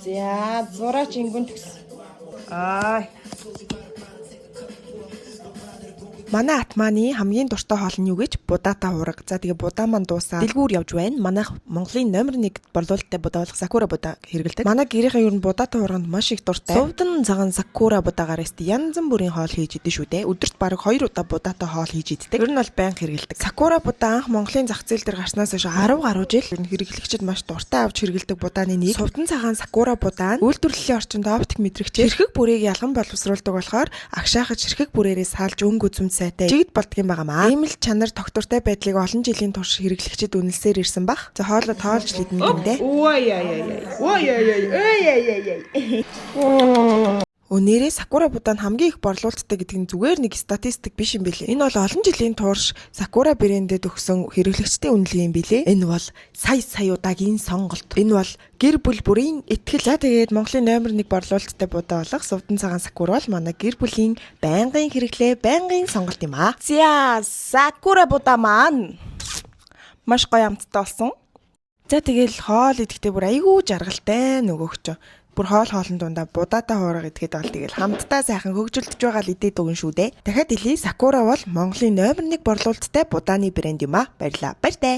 За, зураач ингүн төгс. Аа. Манай атмааны хамгийн дуртай хоол нь юу гэж будаатай хуурга. За, тэгээ будаа маань дуусаа дэлгүүр явж байна. Манайх Монголын номер 1 борлуулалттай будаа болох Сакура будаа хэрэглэдэг. Манай гэрийнхээ ер нь будаатай хуурганд маш их дуртай. Сувдан цагаан Сакура будаагаар эст янз бүрийн хоол хийж идэн шүү дээ. Өдөрт бараг 2 удаа будаатай хоол хийж иддэг. Ер нь бол байнга хэрэглэдэг. Сакура будаа анх Монголын зах зээл дээр гарснаас хойш 10 гаруй жил ер нь хэрэглэгчид маш дуртай авч хэрэглэдэг будааны нэг. Сувдан цагаан Сакура будаа нь үйлдвэрлэлийн орчинд оптик мэдрэгчээр ширхэг бүрийг ялган боловсруулдаг болохоор агшаахад ширхэг бүрээрээ салж өнгө үзэмж сайтай жигд болдго юм байгаамаа. Ийм л чанар тогтвортой байдлыг олон жилийн турш хэрэглэгчид үнэлсээр ирсэн бах. За, хоолоо тоолж л идэнэ гэмдэ. Ой яа яа яа. Ой яа яа. Ой яа яа яа. Өнөөрөө Сакура будаа нь хамгийн их борлуулалттай гэдэг нь зүгээр нэг статистик биш юм билээ. Энэ бол олон жилийн турш Сакура брэндэд өгсөн хэрэглэгчдийн үнэлгээ юм билээ. Энэ бол сая сая удаагийн сонголт. Энэ бол гэр бүл бүрийн итгэл. За, тэгээд Монголын номер 1 борлуулалттай будаа болох Сувдан цагаан Сакура бол манай гэр бүлийн байнгын хэрэглээ, байнгын сонголт юм аа. За, Сакура будаа маань маш гоё амттай болсон. За, тэгэл хоол идэхдээ бүр айгүй жаргалтай нөгөөх чинь. Бүр хоол хоолн дундаа будаатай хуурга идэхэд бол тэгэл хамтдаа сайхан хөгжилдөж байгаа л идээд өгөн шүү дээ. Дахиад хэлье, Сакура бол Монголын номер 1 борлуулалттай будааны брэнд юм аа. Баярлаа. Баяртай.